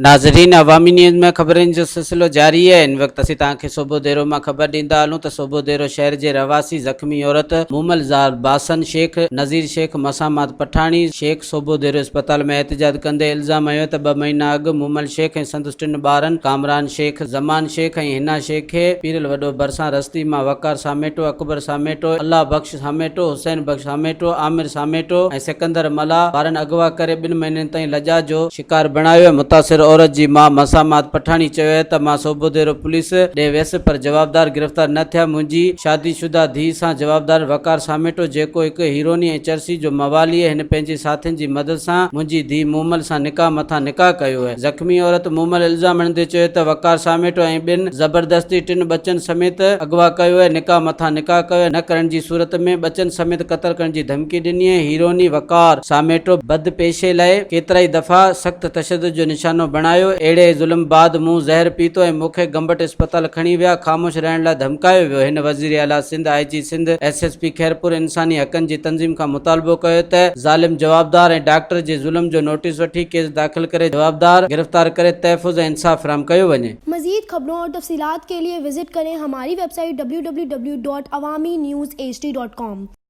ناظرين عوامي نيوز ۾ خبرن جو سلسلو جاري آهي هن وقت اسين توهان کي صوبو ديرو مان خبر ڏيندا هلون ته صوبو ديرو شهر جي رهواسي زخمي عورت مومل زال باسن شيخ، نذير شيخ، مسامات پٺاڻي شيخ صوبو ديرو اسپتال ۾ احتجاج ڪندي الزام هنيو ته ٻه مهينا اڳ مومل شيخ ۽ سندس ٽن ٻارن ڪامران شيخ، زمان شيخ ۽ حنا شيخ کي پيرل وڏو ڀرسان رستي مان وقار ساميٽو، اڪبر ساميٽو، الله بخش ساميٽو، حسين بخش ساميٽو، عامر ساميٽو ۽ سڪندر ملاح وارن اغوا ڪري ٻن مهينن تائين لڄا جو شڪار بڻايو ۽ متاثر عورت جي ماء مسامات پٺاڻي چيو آهي ته مان صوڀوديرو پوليس ڏي ويس پر جوابدار گرفتار نه ٿيا منهنجي شادي شده ڌيء سان جوابدار وقار ساميٽو جيڪو هڪ هيروني ۽ چرسي جو موالي هن پنهنجي ساٿين جي مدد سان منهنجي ڌيء مومل سان نڪاح مٿان نڪاح ڪيو آهي زخمي عورت مومل الزام هڻندي چيو ته وقار ساميٽو ۽ ٻين زبردستي ٽن ٻچن سميت اغوا ڪيو ۽ نڪاح مٿان نڪاح ڪيو ۽ نه ڪرڻ جي صورت ۾ ٻچن سميت قتل ڪرڻ جي ڌمڪي ڏني ۽ هيروني وقار ساميٽو بد پيشي لاء ڪيترائي دفعا سخت تشدد جو نشانو بڻايو اهڙي ظلم بعد مون زهر پيتو ۽ مون کي گمبٽ اسپتال کڻي ويا خاموش رهڻ لاء ڌمڪايو ويو هن وزير اعليٰ Sindh I G Sindh S S P Khairpur انساني حقن جي تنظيم کان مطالبو ڪيو ته ظالم جوابدار ۽ ڊاڪٽر جي ظلم جو نوٽيس وٺي ڪيس داخل ڪري جوابدار گرفتار ڪري تحفظ ۽ انصاف فراهم ڪيو وڃي. मज़ीद खबरों और तफसीलात के लिए विज़िट करें हमारी वेबसाइट www.awaminews hd.com.